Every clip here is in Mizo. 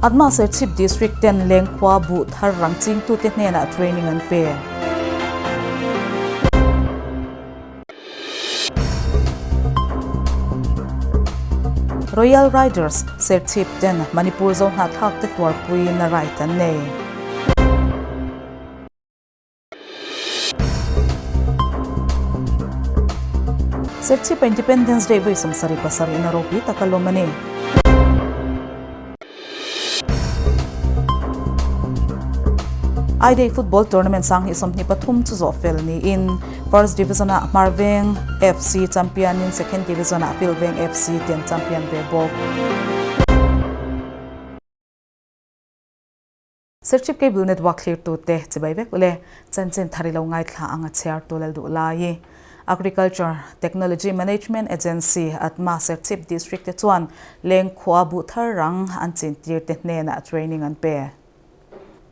Atma Serchhip District ten Lengkhua buh thar rang chingtute hnenah training an pe. Royal Riders Serchhip ten Manipur Zohnahthlak te tuarpuiin a ride an nei. Serchhip Independence Day vawi 77 in a ropui tak a lawm a ni. I-Day Football Tournament 2023 chu zawh fel niin First Division ah Hmarveng FC champion in Second Division ah Philveng FC te an champion ve bawk. Serchhip Cable Network thlirtute chibai vek ule chanchin thar i lo ngaithla ang a chhiartu lal duh lai. Agriculture Technology Management Agency, ATMA, Serchhip District te chuan Lengkhua buh thar rang an chintir te hnenah training an pe.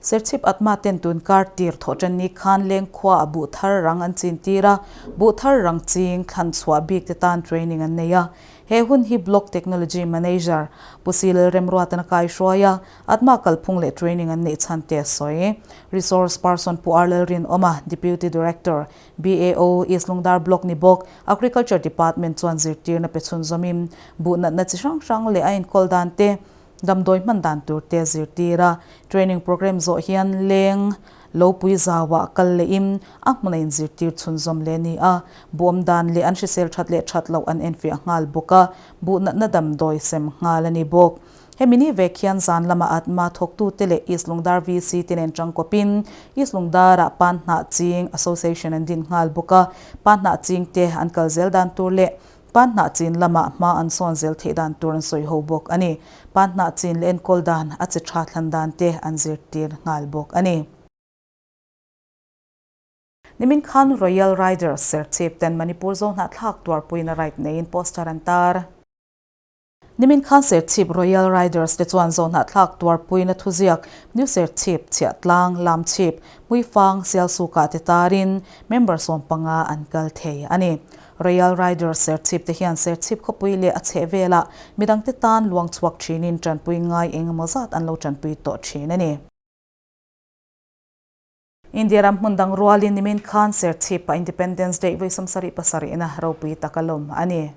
Serchhip ATMA ten tun kar tir thawh tan ni khan Lengkhua a buh thar rang an chintir a, buh thar rang ching thlan chhuah bik te tan training an nei a. He hun hi Block Technology Manager Pu Silal Remruatan a kaihruai a, ATMA kalphung leh training an neih chhan te a sawi. Resource Person Pu R Lalrinawma, Deputy Director, BAO, East Lungdar Block ni bawk, Agriculture Department chuan zirtirna pe chhunzawmin buh natna chi hrang hrang leh a enkawl dan te, damdawi hman dan tur te a zirtir a. Training program zawh hian leng lo pui zauah kal lehin a hmuna inzirtir chhunzawm leh a ni a. Buh awm dan leh an hrisel that leh that loh an enfiah nghal bawk a, buh natna damdawi sem nghal a ni bawk. Hemi ni vek hian zan lama ATMA thawktute leh East Lungdar VC te nen tangkawpin East Lungdarah Pan Hnah Ching Association an din nghal bawk a, Pan Hnah Ching te an kal zel dan tur leh Pan Hnah Chin lama hma an sawn zel theih dan tur an sawi ho bawk a ni. Pan Hnah Chin leh enkawl dan, a chi tha thlan dan te an zirtir nghal bawk a ni. Nimin khan Royal Riders Serchhip ten Manipur Zohnahthlak tuarpuina ride neiin poster an tar. Nimin khan Serchhip Royal Riders te chuan Zohnahthlak tuarpuina thuziak New Serchhip, Chhiahtlang, Lamchhip, Hmuifang, Sialsukah te tarin member 15 an kal thei a ni. Royal Riders Serchhip te hian Serchhip khawpui leh a chhehvelah midangte tan luang chhuak thinin tanpui ngai eng emaw zat an lo tanpui tawh thin a ni. India ram hmun dang rualin nimin khan Serchhip-ah Independence Day vawi 77 ina ropui tak a lawm a ni.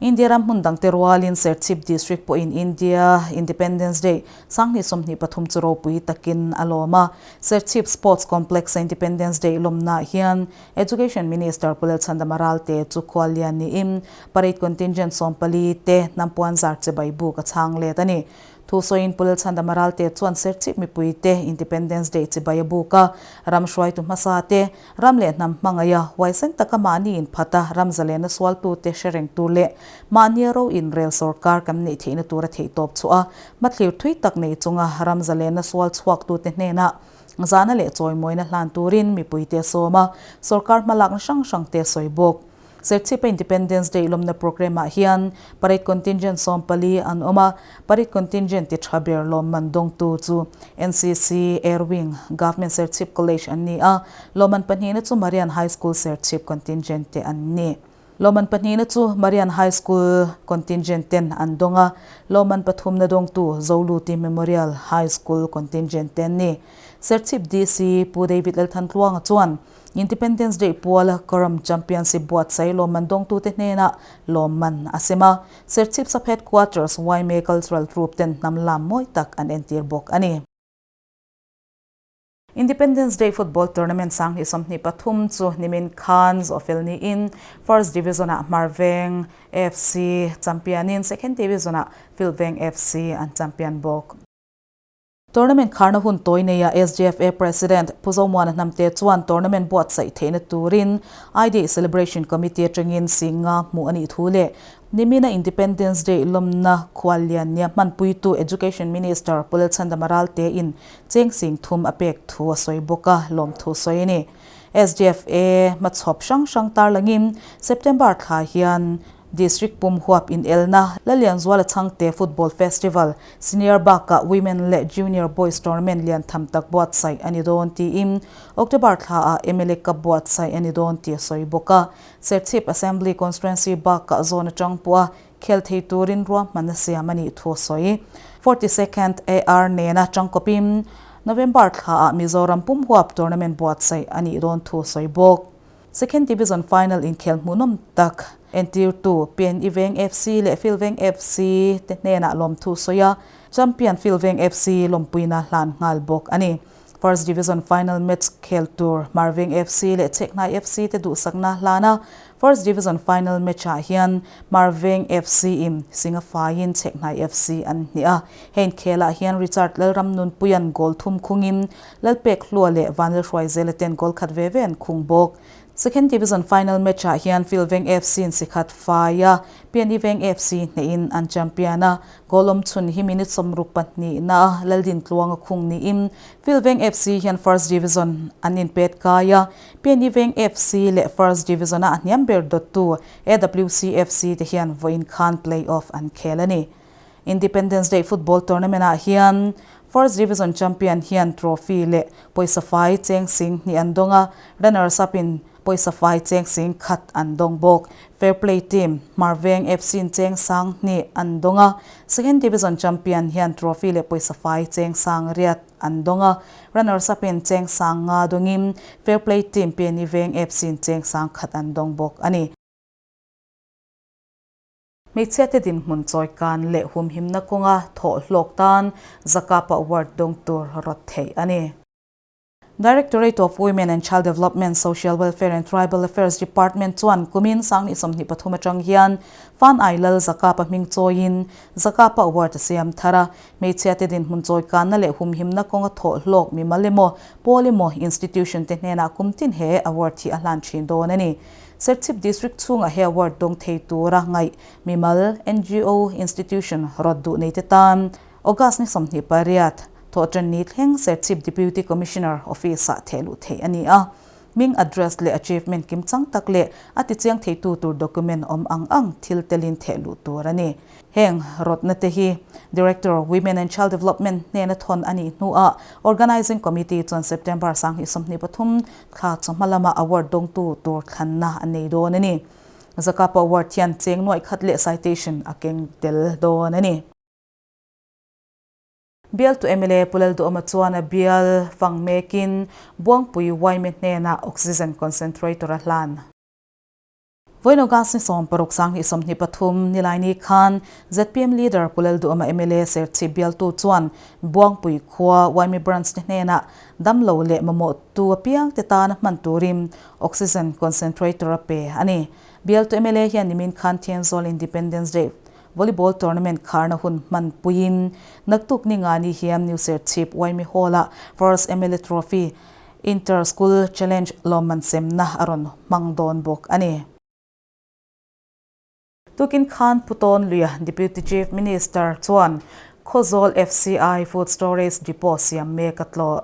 India ram hmun dangte rualin Serchhip District pawhin India Independence Day 2023 chu ropui takin a lawm a. Serchhip Sports Complex-a Independence Day lawmnaah hian Education Minister Pu Lalchhandama Ralte chu khuallian niin parade contingent 14 te hnampuan zar chibai buk a chhang let a ni. Thu sawiin Pu Lalchhandama Ralte chuan Serchhip mipuite Independence Day chibai a buk a, ram hruaitu hmasa te, Ram leh hnam hmangaiha huaisen taka mahni inphat a, ram zalena sualtute hre reng tur leh mahnia ro inrel sawrkar kan neih theihna tura theihtawp chhuah a, hmathlir thui tak nei chunga ram zalena sual chhuaktute hnenah zahna leh chawimawina hlan turin mipuite a sawm a, sawrkar hmalakna hrang hrangte a sawi bawk. Serchhipa Independence Day lawmna programme ah hian parade contingent 14 an awm a, parade contingent ti tha ber lawmman dawngtu chu NCC Air Wing, Government Serchhip College an ni a, lawmman pahnihna chu Marian High School Serchhip contingent te an ni. Lawmman pahnihna chu Marian High School contingent ten an dawng a, lawmman pathumna dawngtu Zoluti Memorial High School contingent te an ni. Serchhip DC Pu David Lalthantluanga chuan Independence Day puala Karam Championship buatsaih lawmman dawngtute hnenah lawmman a sem a, Serchhip Sub Headquarters yma Cultural Troupe ten hnam lam mawi tak an entir bawk a ni. Independence Day Football Tournament 2023 chu nimin khan zawhfel niin First Division-ah Hmarveng FC champion-in Second Division-ah Philveng FC an champion bawk. Tournament kharna hun tawi neia SJFA President Pu Zomuana Hnamte chuan tournament buatsaih theihna turin I-Day Celebration Committee atangin Singa hmuh a nih thu leh nimina Independence Day lawmna khuallian nia hmanpuitu Education Minister Pu Lalchhandama Ralte in cheng sing thum a pek thu a sawi bawk a, lawmthu sawi a ni. SJFA hmachhawp hrang hrang tarlangin September thla hian District pum huap inelna, Lalianzuala Chhangte Football Festival, Senior bakah Women leh Junior Boys Tournament lian tham tak buatsaih a ni dawn tiin October thlaah mla Cup buatsaih a ni dawn tih a sawi bawk a. Serchhip Assembly Constituency bakah zawn atang pawha Khel thei turin ruahman a siam a nih thu a sawi. 42nd AR nena tangkawpin November thlaah Mizoram pum huap tournament buatsaih a nih dawn thu a sawi bawk. Second Division final inkhel hmuhnawm tak entirtu PNE Veng FC leh Philveng FC te hnenah lawmthu sawi a, champion Philveng FC lawmpuina hlan nghal bawk a ni. First Division final match khel tur Marveng FC leh Chekhnai FC te duhsakna hlan a, First Division final match ah hian Marveng FC in Singafaiin Chekhnai FC an hnih a. He inkhel ah hian Richard Lalramnunpuia'n goal thum khungin Lalpek Hlua leh Vanlalhruaizela ten goal khat ve ve an khung bawk. Second Division final match ah hian Philveng FC in sikhat fai a, PNE Veng FC hnehin an champion a, goal awm chhun hi minute 62 na a Laldintluanga khung niin Philveng FC hian First Division an inpet kai a, PNE Veng FC leh First Division a a hniam ber dawttu AWC FC te hian vawiin khan play-off an khel a ni. Independence Day football tournament ah hian First Division champion hian trophy leh pawisa fai cheng sing hnih an dawng a, runners up in pawisa fai cheng sing khat an dawng bawk. Fair Play team Hmarveng FC in cheng sang hnih an dawng a, Second Division champion hian trophy leh pawisa fai cheng sang riat an dawng a, runners up in cheng sang nga dawngin Fair Play team Piani Veng FC in cheng sang khat an dawng bawk a ni. Hmeichhiate dinhmun chawikan leh humhimna kawnga thawh hlawk tan Zakapa Award dawng tur rawt theih a ni. Directorate of Women and Child Development, Social Welfare and Tribal Affairs Department chuan kumin 2023 atang hian Fan Ai Lal Zakapa hming chawiin Zakapa Award a siam thar a. Hmeichhiate dinhmun chawikanna leh humhimna kawnga thawh hlawk mimal emaw, pawl emaw, institution te hnenah kum tin he award hi a hlan thin dawn a ni. Serchhip District chhungah he award dawng thei tura ngaih mimal, ngo, institution rawt duh nei te tan August ni 28, thawhṭan ni thleng Serchhip Deputy Commissioner Office-ah theh luh theih a ni a. Hming address leh achievement kimchang tak leh a tichiang theitu tur document awm ang ang thil telin theh luh tur a ni. Heng rawtna te hi Director, Women and Child Development hnena thawn a nih hnuah Organising Committee chuan September 2023 thla chawhma lama award dawngtu tur thlanna a nei dawn a ni. Zakapa Award hian cheng nuaih khat leh citation a keng tel dawn a ni. Bialtu mla Pu Lalduhawma chuan a bial fang mekin Buangpui Waime hnenah oxygen concentrator a hlan. Vawiin August ni 16 2023 Nilaini khan zpm Leader Pu Lalduhawma mla Serchhip bialtu chuan Buangpui khua Waimi Branch te hnenah damlo leh mamawhtu apiangte tana hman turin Oxygen Concentrator a pe a ni. Bialtu mla hian nimin khan Thenzawl Independence Day Volleyball Tournament kharna hun hman puiin naktuk ni ngani hian New Serchhip Waimi Hall-ah First mla Trophy Inter School Challenge lawmman semna a rawn hmang dawn bawk a ni. Tukin khan Pu Tawn Luia, Deputy Chief Minister chuan Khawzawl FCI Food Storage Depot siam mek a tlawh.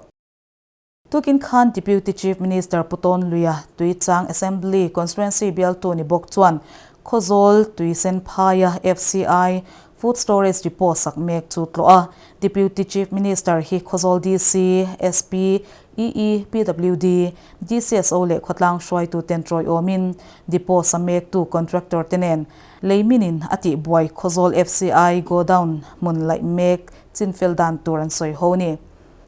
Tukin khan Deputy Chief Minister Pu Tawn Luia, Tuichang Assembly Constituency bialtu ni bawk chuan Khawzawl Tuisenphaia FCI Food Storage Depot sak mek chu tlawh a, Deputy Chief Minister hi Khawzawl DC, SP, EE, PWD, DCSO leh khawtlang hruaitu ten tawiawmin depot sa mektu contractor te nen leiminin a tihbuai Khawzawl FCI godown hmun laih mek chinfel dan tur an sawi ho ni.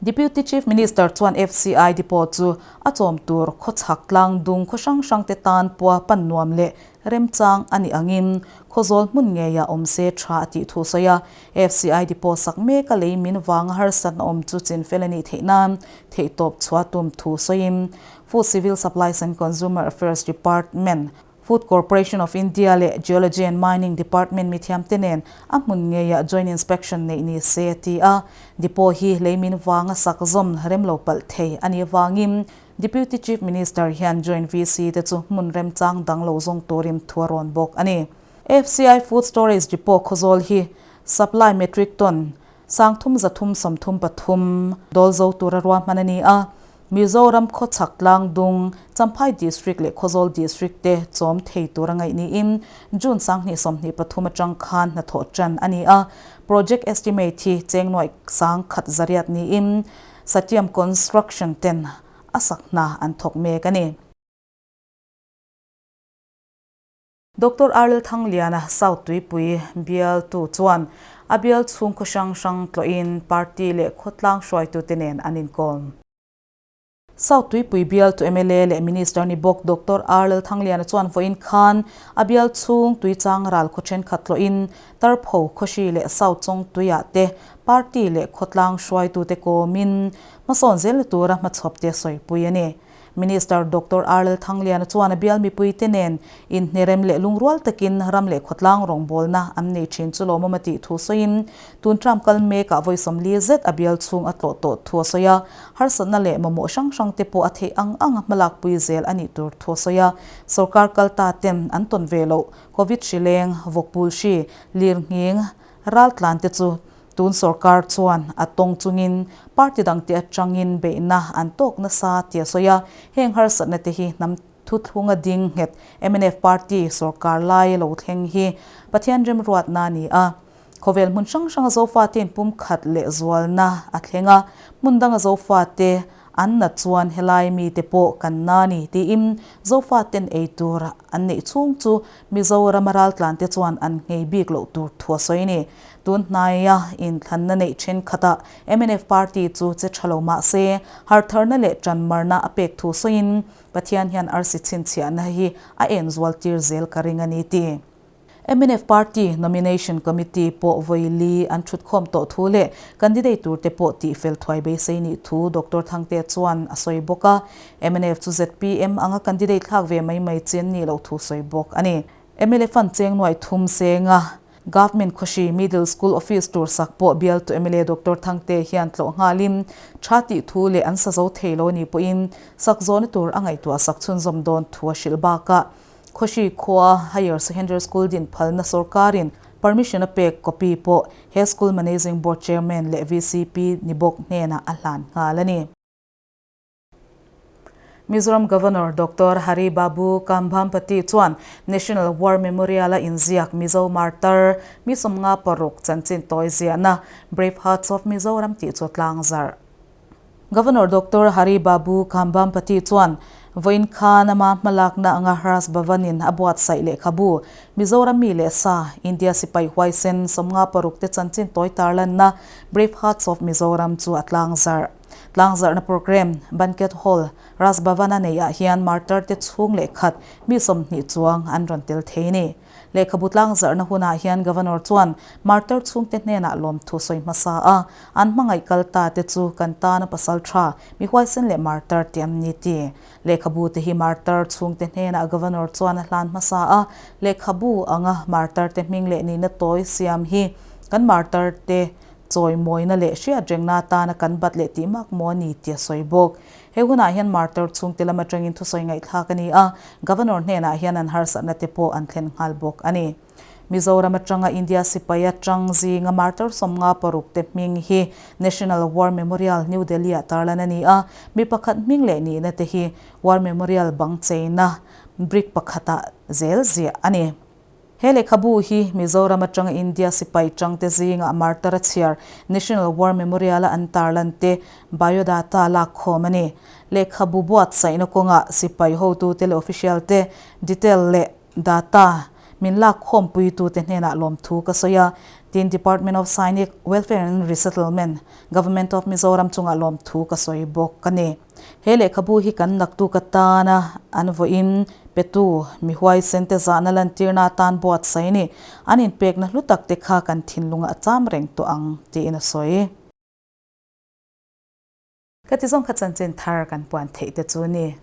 Deputy Chief Minister chuan FCI depot chu a chawm tur khawchhak tlang dung khaw hrang hrang te tan pua pan nuam leh Remchang a nih angin Khawzawl hmun ngeiah awm se tha a tih thu sawi a, FCI depot sak mek a lei min vanga harsatna awm chu chinfel a nih theih nan theihtawp chhuah tum thu sawiin Food Civil Supplies and Consumer Affairs Department, Food Corporation of India leh Geology and Mining Department mithiamte nen a hmun ngeiah joint inspection neih ni se a ti a, depot hi lei min vanga sak zawm rem lo palh thei a nih avangin Deputy Chief Minister hian Joint VC te chu hmun remchang dang lo zawng turin thu a rawn bawk a ni. FCI Food Storage Depot Khawzawl hi supply metric ton 3333 dawl zo tura ruahman a ni a, Mizoram khawchhak tlang dung Champhai District leh Khawzawl District te chawm thei tura ngaih niin June 2023 atang khan hnathawh tan a ni a, project estimate hi cheng nuaih 10,100 niin Satyam Construction ten a sak hna an thawk mek a ni. Doctor Arlel Thangliana, South Tuipui bialtu chuan a bial chhung khaw hrang hrang tlawhin party leh khawtlang hruaitute nen an inkawm. South Tuipui bialtu mla leh Minister ni bawk Doctor Arlel Thangliana chuan vawiin khan a bial chhung tuichang ral khaw thenkhat tlawhin Tarpho khawhri leh South Chawngtuiah te party leh khawtlang hruaitute kawmin hmasawn zelna tura hmachhawpte sawipui a ni. Minister Doctor Arlel Thangliana chuan a bial mipuite nen inhnerem leh lungrual takin ram leh khawtlang rawngbawlna an nei thin chu lawmawm a tih thu sawiin tun term kal mekah vawi 40 zet a bial chhung a tlawh tawh thu a sawi a, harsatna leh mamawh hrang hrang te pawh a theih ang ang a hmalakpui zel a nih tur thu a sawi a. Sorkar kal ta ten an tawn ve loh Covid hri leng, vawkpul hri, lirnghing, raltlan te chu Tun sorkar chuan a tawng chungin party dangte atangin beihna an tawk nasa tih a sawi a, heng harsatna te hi hnam thuthlunga ding nghet mnf party sorkar lai lo thleng hi Pathian remruatna a ni a. Khawvel hmun hrang hranga Zofate inpumkhat leh zualna a thleng a, hmun danga Zofate an nat chuan helai mite pawh kan na ni tiin Zofaten ei tur an neih chhung chu Mizorama raltlante chuan an nghei bik loh tur thu a sawi a ni. Tun hnaia inthlanna neih thenkhatah mnf party chu che tha lo mah se, hartharna leh tanmarna a pek thu sawiin Pathian hian arsi chhinchhiahna hi a en zual tir zel ka ring a ni ti. Mnf party nomination committee pawh vawi li an thutkhawm tawh thu leh candidate turte pawh tihfel thuai beisei nih thu Doctor Thangte chuan a sawi bawk a. Mnf chu zpm anga candidate thlak ve mai mai chi an nih loh thu sawi bawk a ni. Mla fund cheng nuai thum senga Government Khawhri Middle School Office tur sak pawh bialtu mla Doctor Thangte hian tlawh nghalin tha tih thu leh an sa zo thei lo ni pawhin sak zawhna tur a ngaihtuah sak chhunzawm dawn thu a hrilh bakah Khawhri khua Higher Secondary School din phalna sorkarin permission a pek copy pawh he school Managing Board Chairman leh vcp ni bawk hnenah a hlan nghal a ni. Mizoram Governor Doctor Hari Babu Kambhampati chuan National War Memorial-a inziak Mizo Martyr mi 56 chanchin tawi ziahna Brave Hearts of Mizoram tih chu tlang zarh. Governor Doctor Hari Babu Kambhampati chuan vawiin khan ama hmalakna anga Raj Bhavan-in a buatsaih lehkhabu Mizoram mi leh sa India sipai huaisen 56 te chanchin tawi tarlanna Brave Hearts of Mizoram chu a tlang zarh. Tlangzarhna programme, Banquet Hall, Raj Bhavan-a neihah hian martyr te chhung leh khat mi 20 chuang an rawn tel thei ni. Lehkhabu tlangzarhna hunah hian Governor chuan martyr chhungte hnenah lawmthu sawi hmasa a, an hmangaih kal ta te chu kan tana pasal tha, mi huaisen leh martyr te an ni ti. Lehkhabu te hi martyr chhungte hnenah Governor chuan a hlan hmasa a, lehkhabu anga martyr te hming leh nihna tawi siam hi kan martyr te Chawimawina leh hriatrengna atana kan bat leh tih mak maw a ni tih a sawi bawk. He hunah hian Martyr chhungte lam atangin thusawi ngaihthlak a ni a, Governor hnenah hian an harsatna te pawh an thlen nghal bawk a ni. Mizoram atanga India sipai atang zinga Martyr 56 te hming hi National War Memorial, New Delhi-ah tarlan a ni a, mi pakhat hming leh nihna te hi War Memorial bang cheina brick pakhatah zel ziah a ni. He lehkhabu hi Mizoram atanga India sipai tangte zingah martar a chhiar National War Memorial-a an tarlan te biodata lak khawm a ni. Lehkhabu buatsaihna kawngah sipai hotute leh official te detail leh data min lak khawmpuitute hnenah lawmthu ka sawi a, tin Department of Sainik Welfare and Resettlement, Government of Mizoram chungah lawmthu ka sawi bawk a ni. He lehkhabu hi kan naktuk atana an vawiin petu mi huaisen te zahna lantirna atan buatsaih a ni. An inpekna hlu tak te kha kan thinlungah a cham reng tawh ang, tiin a sawi. Ka ti zawng kha chanchin thar kan puan theih te chu ni.